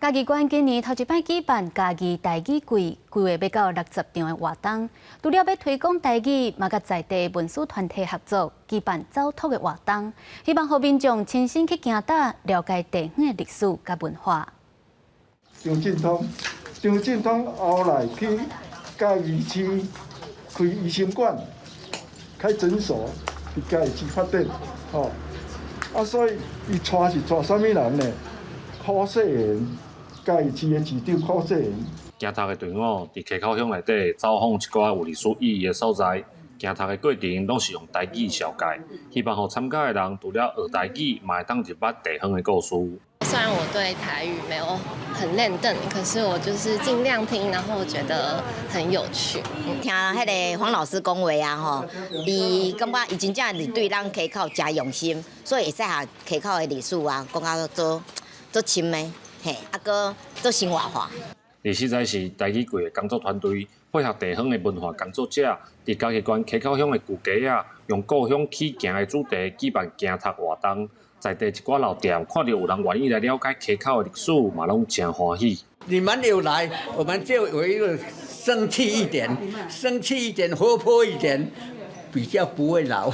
嘉義縣今年頭一擺舉辦嘉義台語季，規劃欲到60場的活動。除了欲推廣台語，嘛佮在地文史團體合作舉辦走讀的活動，希望予民眾親身去行踏，了解地方的歷史佮文化。張進通，張進通後來去嘉義市開醫生館、開診所，佇嘉義市發展，吼。啊，所以伊帶是帶啥物人呢？柯世賢，嘉義市的市長柯世賢。行讀的隊伍佇溪口鄉內底走訪一寡有歷史意義的所在，行讀的過程攏是用台語紹介，希望予參加的人除了學台語，嘛會當入捌地方的故事。雖然我對台語沒有很輪轉，可是我就是盡量聽，然後我覺得很有趣。聽彼個黃老師講話啊，吼，伊感覺伊真正是對咱溪口誠用心，所以會使予溪口的歷史啊，講甲做做深的，嘿，啊閣做生活化。歷史在是台語季的工作團隊配合地方的文化工作者，佇嘉義縣溪口鄉的舊街仔，用故鄉起行的主題舉辦行讀活動。在地一寡老店看著有人願意來了解溪口的歷史，嘛攏誠歡喜。你們有來，我們就有一個生氣一點，生氣一點，活潑一點，比較不會老。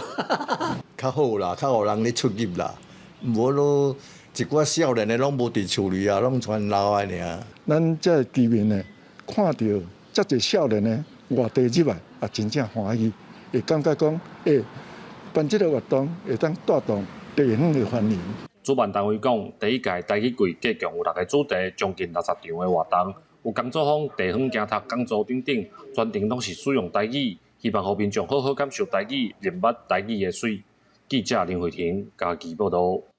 較好啦，較予人咧出入啦，無囉一寡少年的攏無佇厝裡啊，攏全老的爾。咱這个居民呢，看著遮濟少年的外地入來，也真正歡喜，會感覺講，欸，辦這个活動會當帶動地方的繁榮。主辦單位講，第一屆台語季共有六个主題，將近60場的活動，有工作坊、地方行讀講座等等，全程攏是使用台語，希望予民眾好好感受台語，認捌台語的媠。記者林慧婷嘉義報導。